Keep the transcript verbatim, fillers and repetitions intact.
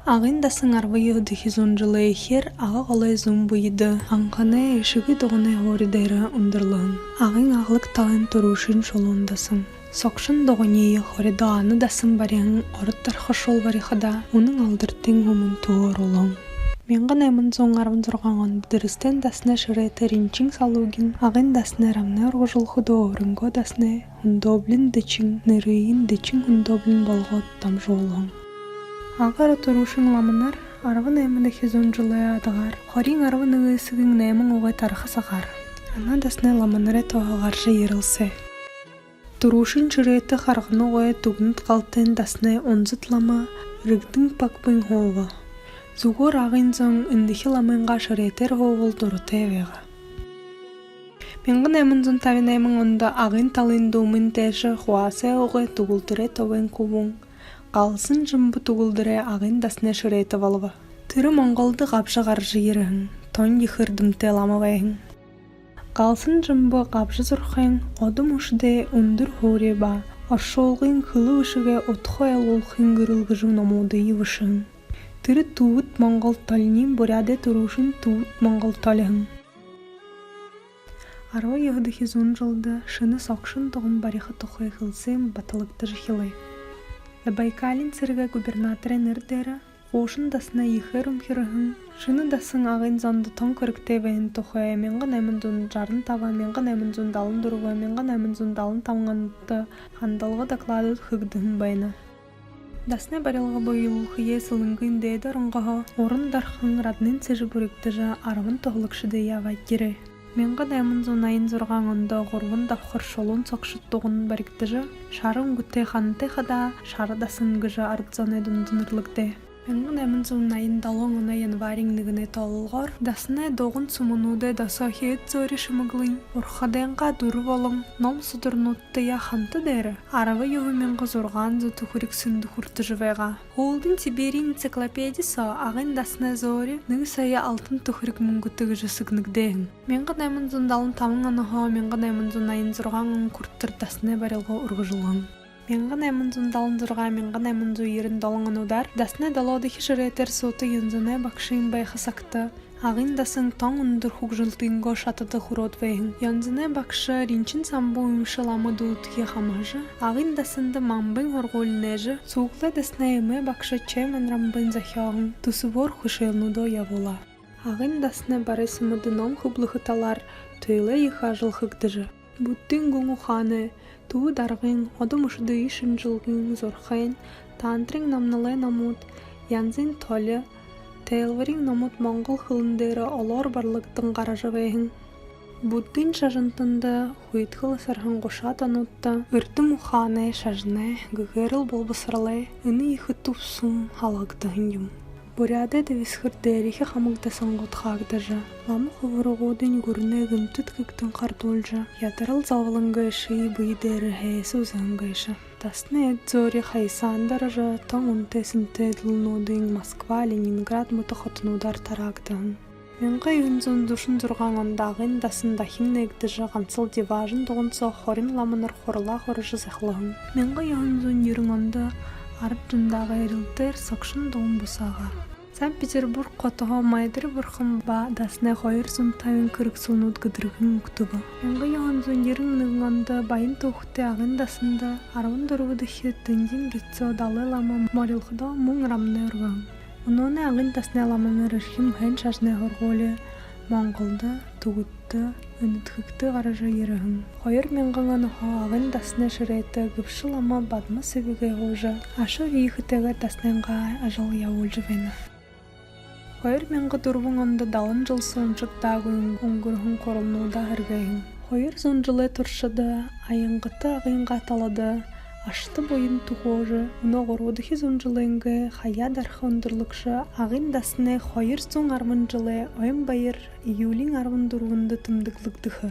Агын дасан арбан юһэдэхи зуун жэлэй эхеэр Ага голой зүүн бэедэ, анханай эшэгы дуганай һуури дээрэ үндэрлэһэн. Агын аглаг талын түрүүшын шулуун дасан. Согшон дуганиие хоридоо ана дасан бариһан ород дархашуул барихадаа, үнэн алдартын һүмэн түһөө оруулһан. Мянга найман зуун арбан зургаан ондо Дэрэстэйн дасанай шэрээтэ Ринчин Салугин Агын дасанай рамнай ургажуулхадаа, өөрынгөө дасанай хүндөөблин дэшэн, нэрыень дэшэн хүндөөблин болгоод дамжуулһан. Ага ород түрүүшын ламанар арбан наймадахи зуун жэлэй адагаар, хориин арбан нэгэн эсэгын найман угай тараха сагаар, ана дасанай ламанарай туһа гаража ерэлсээ. Түрүүшын шэрээтэ Харгана угай Түгнэд Галтайн дасанай унзад лама Рэгдэн Пагбын һууба. Зүгөөр Агын зон эндэхи ламынгаа шэрээтээр һуубал дуратай байгаа. Мянга найман зуун табин найман ондо Агын талын дүүмын тээшэ Хуасай угай Түгэлдэрэй Тобын хүбүүн Галсан Жэмбэ Түгэлдэрэй Агын дасанай шэрээтэ болобо. Тэрэ Монголдо габжа гаража ерэһэн тон ехэ эрдэмтэй лама байһан. Галсан Жэмбэ габжа зурахын одо мүшэдэй үндэр һуури ба оршуулгын хэлэ бэшэгэй удха ойлгуулхын гэрэл гэжэ номуудые бэшэһэн. Тэрэ Түбэд Монгол толиниинь Буряадай түрүүшын Түбэд Монгол толи һэн. Арбан юһэдэхи зуун жэлдэ шэнэ согшон дуган бариха тухай хэлсээн баталагдажа эхилээ. Забайкалиин сэрэгэй губернаторай нэрэ дээрэ хуушан дасанай ехээр үмхирһэн шэнэ дасан Агын зондо тон хэрэгтэй байһан тухай мянга найман зуун жаран таба, мянга найман зуун далан дүрбэ, мянга найман зуун далан табан ондо хандалга докладууд хэгдэһэн байна. Дасанай барилга бэелүүлхэеэ Сэлэнгын Дээдэ Оронгоһоо уран дархан Раднын Сэжэ бүригдэжэ, арбан туһалагшадые абаад ерээ. Мянга найман зуун наян зургаан ондо гурбан дабхар шулуун согшон дуган баригдажа, шара үнгэтэй Хантай хадаа Шара дасан гэжэ арад зоной дунда нэрлэгдээ. Мянга найман зуун наян долоон оной январиин нэгэнэй тоололгоор дасанай дуган сүмэнүүдэй досоохи эд зөөри шэмэглэн, бурхадайнгаа дүрэ болон ном сударнуудтаяа хамта дээрэ арбан юһэн мянга зургаан зуун түхэриг сэндэхэ хүртэжэ байгаа. Һүүлдэнь Сибириин энциклопеди соо Агын дасанай зөөри нэгэ сая алтан түхэриг мүнгэтэй гэжэ сэгнэгдээ һэн. Мянга найман зуун далан табан онһоо мянга найман зуун наян зургаан он хүрэтэр дасанай барилга үргэлжэлһэн. Мянга найман зуун далан зургаан, мянга найман зуун ерэн долоон онуудаар дасанай долоодохи шэрээтээр суута Ёнзонай багшын байха сагта Агын дасан тон үндэр хүгжэлтынгөө шатада хүрөөд байһан. Ёнзонай багша Ринчин Самбуу эмшэ лама дүүдэхи хамһажа, Агын дасанда Мамбын һургуули нээжэ, Сүүхлэй дасанай эмэй багша Чэ Манрамбын зохёоһон түсэбөөр хэшээлнүүдээ ябуулаа. Агын дасанай барай сэмэдэ ном хэблэхэ талаар туйлай ехэ ажал хэгдэжэ, буддын гүн ухаанай, түбэд аргын, одо мүшэдые шэнжэлгын, зурхайн, тантрын номнолой номууд, янзын толи, тайлбариин номууд монгол хэлэн дээрэ олоор барлагдан гаража байһан. Буддын шажантанда хүйтхэл асарһан гушаад онуудта эрдэм ухаанай, шажанай, гэгээрэл болбосоролой энэ ехэ түб сүм халаагдаһан юм. Буряадай дэбисхэр дээрэхи хамаг дасангууд хаагдажа, лама хубарагуудынь гүрэнэй гэмтэд гэгдэн хардуулжа, ядарал зоболон гээшые бэе дээрэ һайса үзэһэн гээшэ. Дасанай эд зөөри хаясаанда орожо, тон үнэтэй сэнтэй эдлэлнүүдынь Москва, Ленинград мэтэ хотонуудаар тараагдаһан. Мянга юһэн зуун дүшэн зургаан ондо Агын дасан дахин нээгдэжэ, гансал Диваажан дуган соо хорин ламанар хуралаа хуржа захалһан. Мянга юһэн зуун ерэн ондо арад зондоо эрилтээр согшон дуган бусаагаа. Санкт-Петербург хотоһоо Майдари бурхан ба дасанай хоёр зуун табин хэрэгсэлнүүд гэдэргэн үгтэбэ. Мянга юһэн зуун ерэн нэгэн ондо баян түүхэтэй Агын дасанда арбан дүрбэдэхи Тэнзин Гитсо Далай лама морилходоо мүн рамнай үргэһэн. Мүнөөнэй Агын дасанай ламанар эрхим һайн шажанай һургуули Монголдо, Түбэдтэ, Энэдхэгтэ гаража ерэһэн. Хоёр мянган онһоо Агын дасанай шэрээтэ гэбшэ лама Бадма Сэбэгэй һуужа, аша үеэ хэтэйгээр дасанайнгаа ажал ябуулжа байна. Хоёр мянга дүрбэн ондо далан жэл соо уншагдаагүй үнгэрһэн хуралнуудаа һэргээһэн. Хоёр зуун жэлэй туршада Аянгата Агынгаа талада ашата буян түхөөжэ, мүнөө гурбадахи зуун жэлэйнгээ хаяа дарха үндэрлэгшэ Агын дасанай хоёр зуун арбан жэлэй ойн баяр июлиин арбан дүрбэндэ тэмдэглэгдэхэ.